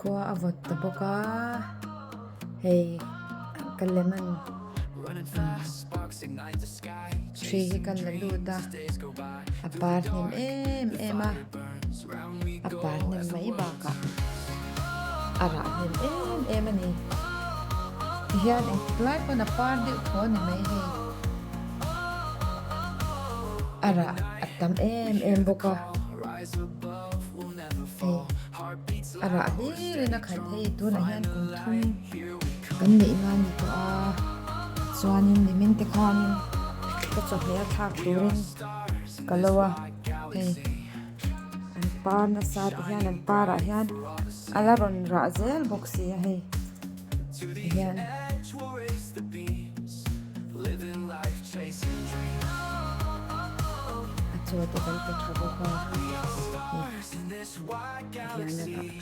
Khua a vawt ta bawk a hei ka lemon tree hi ka la lut a a par hnem em em a a par hnem mai bakah a rah hnem em em a ni tihian engtik lai pawn a par deuh thaw a ni mai hei a rah a tam em em bawk a hei a rah hlir in a khat hei tunah hian kum thum kan neih na a ni tawh a chuanin nimin te khanin ka chawhmeh a thlak turin ka lo a hei an par nasa ti hian an parah hian a la rawn rah zel bawk si a hei tihian. A chaw te kan pe tha bawk a hei tihian a rah.